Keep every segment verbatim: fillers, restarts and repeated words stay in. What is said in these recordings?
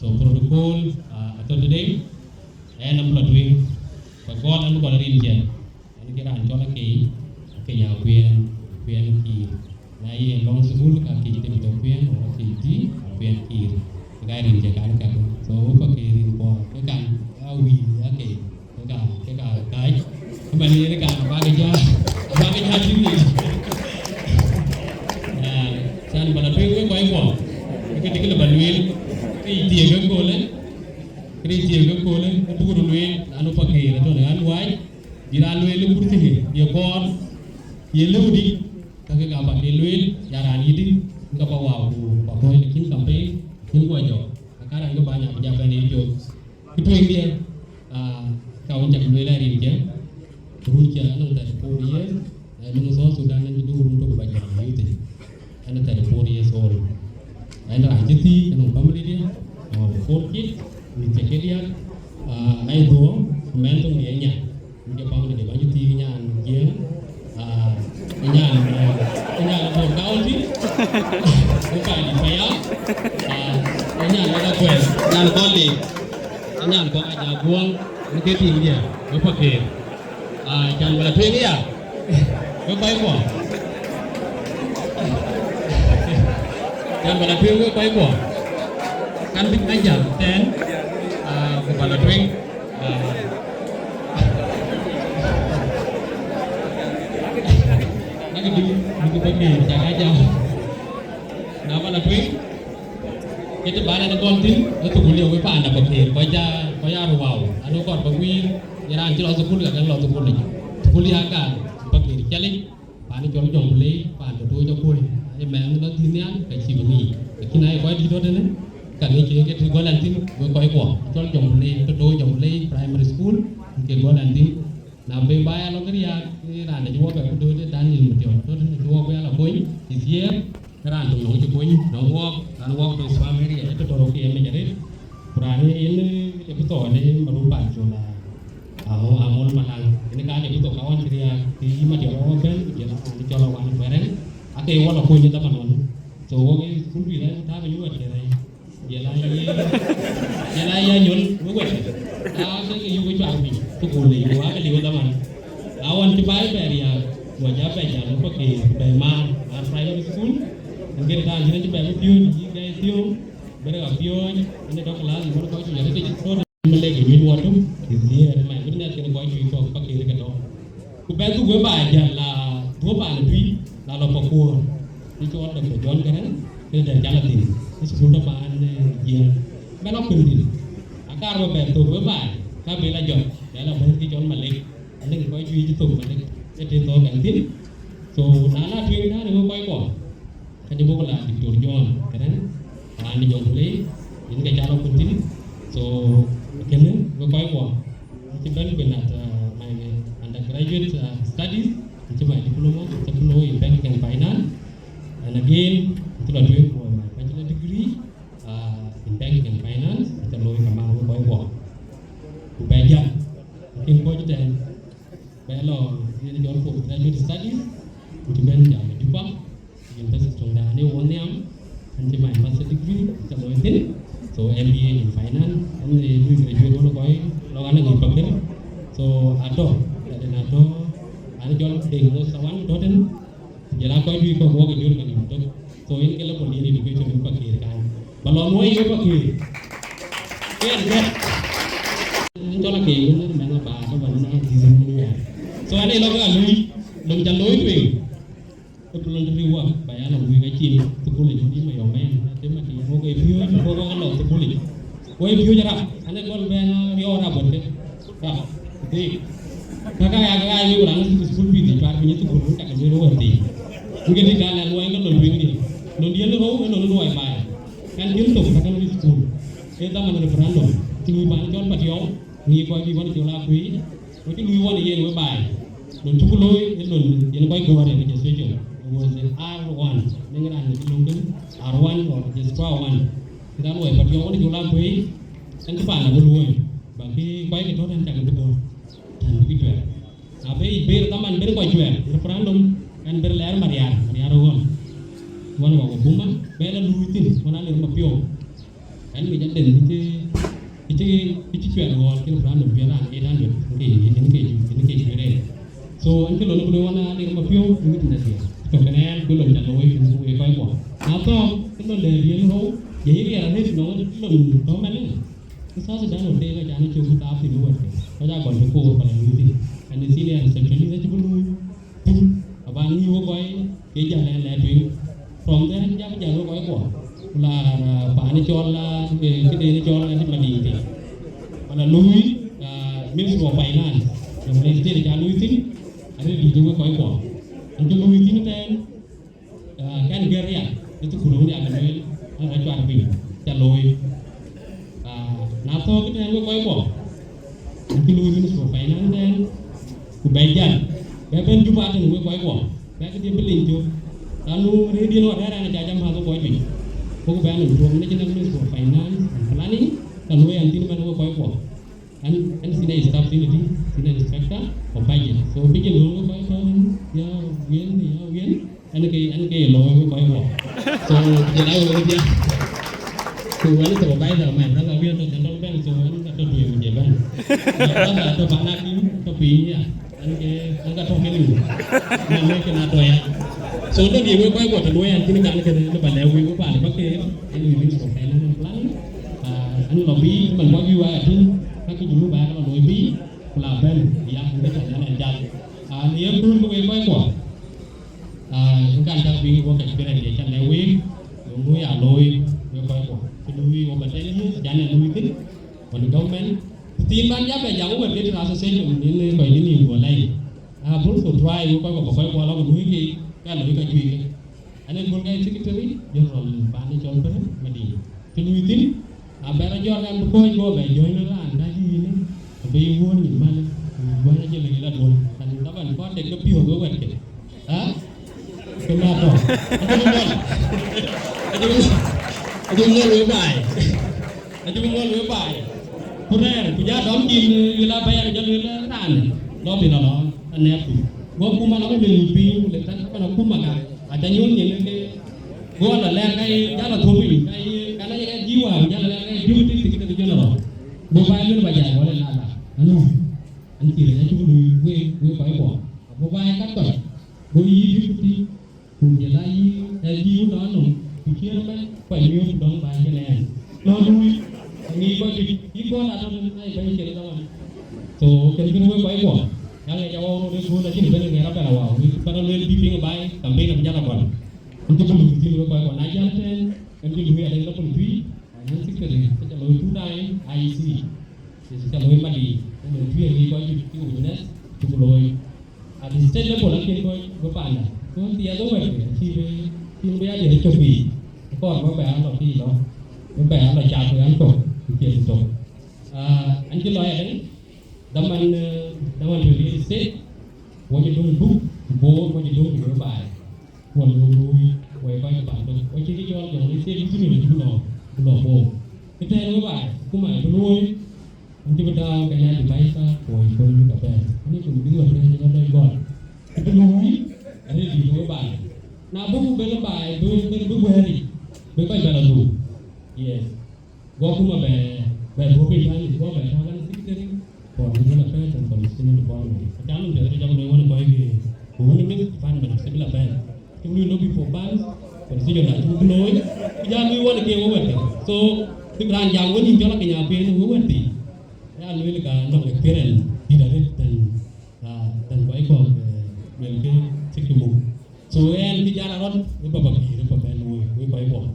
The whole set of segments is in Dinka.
So protocol, uh, atɔ̈ tëde, ɛn abï lɔ tueŋ, ku gɔl, ɛn bï gɔl rin jɛ, ɛn ke raan cɔl Akei, Akei Akuɛɛn, Akuɛɛn Kiir. Na ye lɔŋ thukul, ka Akei David Akuɛɛn, or Akei Dï Akuɛɛn Kiir. Ke ka rin jɛ kan käkë. So, wek Pakeer rin kuɔ, ke kan, a wïïr Akei. Ke ka, ke ka kääc, ke bɛ̈n yen ka, abäk jɔ, abäk jɔ tïŋ yic. Ah, can ba la tueŋ wek kɔc kuɔ, ke dï kë lë ba lueel, ke yï thiëëk ke köölë, ke yï thiëëk ke köölë, ke buk röt lueel, an, Pakeer atɔ̈ në ɣän wääc, bï raan lueel ë kurthi ye kɔɔr, ye lëu dï, ka ke ka ba ke lueel, ya raan yïdï, ka ba wau ku ba kɔc, lakin campaign, cïn guɔ jɔk, ka raan ke ba nya, ku ja bɛ̈n ë jɔk. Kë tueŋdiɛ̈, ah, ka wën cak lueel arin jɛ, run cä anɔŋ thirty four years, eh, löŋ South Sudan, an cï duk run tök ba jam youth. An thirty four years old. An raan cï thiëëc, anɔŋ family diɛ̈, oh, four kids, mïth cä ke diäk, ah, ai dhuɔ̈ɔ̈ŋ, ku mɛnh thoŋ diɛ̈ nya. Mïth cä family diɛ̈, an cï thiëëc nyan Jiëëŋ, ah, nyan, eh, nyan Bor County, ku ka di paya, ah, nyan Bor Kuɛth, nyan Bor Lik. Anyan kɔ̈k aja guɔ̈ŋ, në ke tiiŋdiɛ̈, wek Pakeer. Ah, can ba la tueŋ ya, wek kɔc kuɔ. Can ba la tueŋ wek kɔc kuɔ. Kan bï ajam tɛ̈n, ah, ku ba la tueŋ. Ah. Nak dï, dï Pakeer, can ajam. Na ba la tueŋ. Kete ba rɛn gɔl thïn, ë thukul ye wek paan Pakeer, kɔc ja, kɔc aa röt wau, anu kɔɔr ba guiir, ye raan cï lɔ thukul, ka ke lɔ thukul yic. Thukul ya gaar, Pakeer calic, paan cɔl Jɔŋkulei, paan tɔ̈ tooc akuöc, aye mɛɛn lɔ thïn nhial, ka cïï bï ŋic. Lakin aye kɔc dït tɔ̈ tënë, ka ŋic ke ke të gɔl ɛn thïn, wek kɔc kuɔ, cɔl Jɔŋkulei, tɔ̈ tooc Jɔŋkulei Primary School, ke gɔl ɛn thïn. Na be ba ya lɔ ke riääk, ke raan dɛ̈ cï wɔ bɛ ku dööt ë Daniel Matiɔ̈u, tɔ̈ tënë cï wɔ bɛ ya lɔ kony, is here, ke raan töŋ nɔŋ cï kony, nɔŋ wɔɔk, raan wɔɔk tɔ̈ Swam area, ë tɔ̈ tɔ̈ rɔt ke ye mec arëët, ku raan ë yen, ë, ë bï thɔɔr ë Marum Pan Col, a, a, Amol Malaŋ, yen ka de bï thok ka ɣɔn cï riääk, ke yï Matiɔ̈u ɣɔn bɛ̈n, ku jël raan cɔl Awan Kuɛrɛn, ake wɔ lɔ kony ë dhaman ɣɔn. So wɔk ë thukul bï rɛ̈c, ku taak ë nyuɔɔt ke rɛ̈c. Jël a ye, jël a ye nyol, we wet. A ke ke yuk cuar piny, thukul le yuk, a ke liu dhaman. A wan cï baai bɛ riääk, wa ja bɛ jam, ku ke bɛ maar, maar primary school. Ngir dan jina cï bɛ piööc, yi gɛ piööc, bere ka piööc, ene dɔk la, yi mor ko ju ya ke so. Malek yi watu, is here, my goodness, ken ko ju ko pa ke ke to. Ku bɛ dhuk we ba jäl la dhuɔ̈k paan ë Tuic, la lɔ Pakuɔ̈ɔ̈r, ku cɔl Doctor John Garang, kënë dɛ̈t jal athïn, ë thukul tɔ̈ paan, eh, Jiëëŋ. Bɛ lɔ kuën thïn, akaar bä bɛ thök we baai, ka bï la jɔt, bɛ la bɛ̈n kë cɔl Malek, alëk kɔc juëc cï thök Malek, ë të thɔ̈k ɛn thïn. So, na la tueŋ täänë we kɔc kuɔ, ka cï bɔ̈ ku la Doctor John Garang, raan ë Jonglei, yen ke ca lɔ kuën thïn. So, kënë we kɔc kuɔ, acï bɛ̈n kuën at, uh, my undergraduate, uh, studies, acï my diploma, acï bï looi in banking and finance. And again, acï lɔ tueŋ for my bachelor degree, uh, in banking and finance, acï looi kaman we kɔc kuɔ. Ku bɛ jam, lakin kɔc tɛ̈n, bɛ lɔ yen jɔl postgraduate studies, ku cï bɛ̈n jam ë Juba, University töŋ dan ë wɔ nhiam, an cï my master degree, cä looi thïn. So M B A in finance, an ë lui graduate wën kɔc lɔ an ŋic Pakeer. So atɔ̈, tɛ̈den atɔ̈, an jɔl Deŋ Mos Awan tɔ̈ tën, ku jɔl a kɔc juëc kɔ̈k wok ë jur ke nim tök. So yen ke level yen education ë Pakeer kan. Ba lɔ nuɔi ye Pakeer. Yen ke. Yen cɔl Akei yen mɛn aba ka ba na this morning ya. So ane lɔ ka lui, lɔ ja looi tueŋ. Ë voluntary work, ba ya lɔ lui ka cin, thukul ë jɔt yï ma yɔm mɛn, ate ma ti wok ë piööc, wok wok lɔ thukul ë. Wok ë piööc rap, ane gɔl bɛn riɔu rap wot ke. Rap, dhik. Kaka ya ka ya yï wala ŋa school fees cuar piny thukul wun tak luel wɛ̈t thii. Wun ke dï ka lɛl wai ke lon tueŋ diɛ̈. Lon diɛ̈ lë rou ë lon luɔi baai. Kan jël thok ka kan wïc thukul. Ke dhaman referendum. Cï lui pan cɔl Patiɔu. Ŋic kɔc bï wan col akuëëc. Ku cï lui wan yen we baai. Lon cuk looi ë lon yen kɔc gɔ̈ɔ̈r ë registration. It was the R one. Ënɔŋ raan cï löŋ kënë R one or registrar one. Kë ka luɔi Patiɔu wan col akuëëc. Ɛn cï paan abï luɔi. Ba kë kɔc ke tɔ̈ tɛ̈n cak bï gɔ̈ɔ̈r. Tɛ̈n bï cuɛɛr. Na bë ber dhaman ber kɔc cuɛɛr referendum, ɛn ber lɛɛr Mariar, Mariar ɣɔn. Wan wak Obuma, bɛ la luui thïn, wan a lër Mapiɔu. Ë ke jat den ke ke ke ke cuɛt ɣɔɔl ke raan dom piɛth raan eight hundred ke ke ke ke cuɛt en. So an ke lon ku le wana de ma piu ni tin de. To kan an ku lon ta lo ku we kai ko. Na to ke lon de bien ro ye ye ya ne no lon to mane. Ke South Sudan o te ka jana cök thaap thïn ë wɛ̈t ke, kɔc aa gɔl bï koor kɔc aa luui thïn. Ɛn ë senior receptionist acï bï luui thïn, aba ŋic wek kɔc ke jäl ɛn lɛ̈ɛ̈t tueŋ. From there, jäl jäl wek kɔc kuɔ, ku la, ah, paan ë cɔl, ah, eh, këden ë cɔl, ah, Madiŋ thïn. Wala luui, ah, Ministry of Finance, wala state ca luui thïn, arëët dït wek kɔc kuɔ. Ɛn cï luui thïn ëtɛ̈ɛ̈n, Ah, kɛn guiëër rial, ë thukul wën ya ke lueel, an rɔt cuat piny, ca looi. Ah, na thɔ̈k tɛ̈ɛ̈n wek kɔc kuɔ, an cï luui Ministry of Finance tɛ̈ɛ̈n, ku bɛ jäl, bɛ bɛ̈n Juba tɛ̈n wek kɔc kuɔ, bɛ këdï bï liny cök. Lanu rëëdiɛn wä rɛ̈ɛ̈r ɛn aca jam mäth wek kɔc juëc, ku bɛ nɔm tuɔɔk në cïn Ministry of Finance and Planning, ka luöi an thïn man wek kɔc kuɔ. An, an senior staff thïn ëtï, senior inspector of budget. So budget loan wek kɔc tɔ̈ thïn, ya wiɛn, ya wiɛn, an ke, an ke ye looi wek kɔc wɔ. So jël a wek dia. Ku an supervisor man, brother wiɛn tɔ̈ thïn tɔ̈ bɛ̈n, so an ka tɔ̈ tueŋ ku je bɛ̈n. My brother tɔ̈ pan akim, tɔ̈ piny ya. An ke, an ka tɔ̈ ke liu. Man wek ke na tɔ̈ ya. So tɔ̈ ye wek kɔc wɔ tɔ̈ luɔi an cïn kan ke lë ba lɛ̈k wek wek pan ba ke, an wek Ministry of Finance and Planning. Ah, an lɔ bï man bɔ̈ bï wek atïŋ, ka kë Junub ba ya ke lɔ looi bï, ku la bɛ̈n, ya, ku ke cä jal ɛn jal. Ah, në yen kööl ke wek kɔc kuɔ, ah, ë kan cak piŋ wok experience ye cä lɛ̈k wek, wek ŋö ya looi wek kɔc kuɔ. Kë luui over ten years, cän ɛn luui thïn, wën government. Thiin ban ja bɛ jam wek ke tït association, në kɔc dï nïïm guɔ lɛi. I have also tried wek kɔc kuɔ, bä kɔc kuɔ lɔ ke luui ke, ka looi ka juëc ke. An ee gol ka secretary general pan ë cɔl Bɛ̈n Madiŋ. Të lui thïn, na bɛ rɔt jɔt an bï kɔc guɔ bɛ jɔ̈ɔ̈ny në raan ka cï yïn, abï yï wuɔ̈ɔ̈r nyin man, ku guɔ̈ny acï lëk ë la duɔ̈n. Kan taban kɔn dek ke piɔ̈ɔ̈th we wɛ̈t ke. Ha? Ke na tɔ̈. Acï bï muɔl. Acï bï, acï bï muɔl wek baai. Acï bï muɔl wek baai. Ku rɛ̈ɛ̈r, ku ja dɔm cin, eh, wël abɛ̈ɛ̈r, jɔl wël raan. Lɔ piny lɔ lɔ, anɛ̈ɛ̈k ku. Go kum alɔ ku lëŋ piny, ku lëk tɛ̈n, ku lɔ kum agak. Aca nyuɔ̈th nyin ke, go lɔ lɛ̈k ka ye, jal a thou piny, ka ye, ka na ye ka jiu wäär, jal a lɛ̈k ka ye deputy secretary general. Go baai luel ba jai, go lɛ la la. Anu, an cï rɛ̈ɛ̈c acuk luui wek, wek kɔc kuɔ. Ago baai kat kɔc. Go yï deputy, ku jël a yï, ë jiu tɔ nɔm, ku ciëër ëmɛn, kɔc miöök ku dɔm baai kënë ɛn. Lɔ luui, aŋic kɔc juëc, yï kɔn atɔ̈ tën, ai bɛ̈ny ciëër dhaman. So, kën kën wek kɔc kuɔ, ya ŋic awɔu rot ë kööl acïn bɛ̈n ë ŋɛɛr abɛ̈n awau, wek bä rɔ lueel bï piŋ ë baai, campaign abï jal a gɔl. Ku cï bï luui thïn wek kɔc kuɔ, na jäl tën, kën cï luui adek lɔ pun tui, Finance Secretary, ke ca looi two time I E C. Yecu ca looi Madiŋ, ke looi tueŋ ë kɔc juëc cï witness cï ku looi. At the state level akën kɔc bï panda. Ku thiɛɛth ë wɛ̈t ke cï bï, cï bï ya diɛt cök piny. Kɔɔr bä bɛ an lɔ piny lɔ, bä bɛ an lɔ cath an kɔ̈k, ku ciɛth thok. Ah, an cï lɔ ya dɛ̈ŋ, dhaman, eh, dhaman twenty eight state, wɔ cï döŋ dhuk, ku Bor wɔ cï döŋ ku bï baai. Wɔ luui, wɔ ye kɔc ke pan döŋ. Wɔ cï kë cɔl jɔŋ në thiëëk cï mïn cï lɔ, ku lɔ Bor. Këtɛ̈ɛ̈n wek baai, ku mac bï luööi, an cï bï tääu ke nya advisor, ku wɔ ye kɔc luk abɛ̈ɛ̈r. Ani kun bï wɔ tëëc ë lɔ dɔc gɔl. Ku bï luui, arëët dït wek baai. Na bï ku ben baai, bï, bï, bï guɛ̈ɛ̈r yic, bï kɔc bɛ lɔ dhuk. Yes. Go akuma bɛ, bɛ duɔ̈k piny tɛ̈n, go bɛ tääu wɛn secretary for legal affairs and constitutional department. Acan nɔm piɛth, aca jam looi wën kɔc ke, ku wën mïth department of civil affairs. Cï lui lobby for banks, constitution acuk bï looi, ku jal lui wën ke wek wɛ̈t ke. So, bïk raan jam wën yïn cɔl akeny apiɛth wek wɛ̈t thii. Ya lueel ka nɔŋ experience dït arëët tɛ̈n Ah, tɛ̈n kɔc kɔ̈k, eh, luelkë cïk muk. So, ɣɛn kë jal a rɔt, ë baba pïïr, ë baba bɛ̈n woi, woi kɔc kɔ̈k.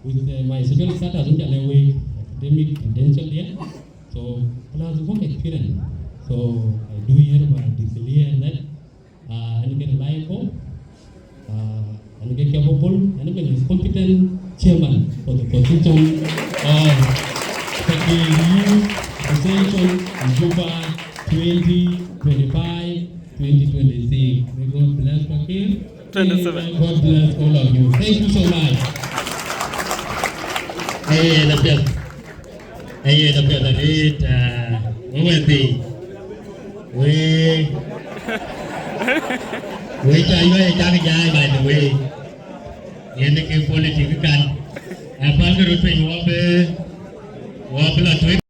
With, eh, my social status, in ca lɛ̈k wei, academic credential diɛ̈. So, plus work experience. So, I do hereby declare that, uh, ɣɛn ke reliable, uh, ɣɛn ke capable, ɣɛn ke competent chairman for the position of Fakir Youth Association in Juba twenty twenty-five, twenty twenty-six. May God bless Fakir. Twenty-seven. May God bless all of you. Thank you so much. Hey, the best. Aye, na piɛth arëët, ah, wek wɛ̈t thii. Wek, wek ca yɔ̈ɔ̈c ë cak jai, by the way. Yen ke politic kan. Ah, pälkë röt piny wɔ bï, Ku abï la tueŋ.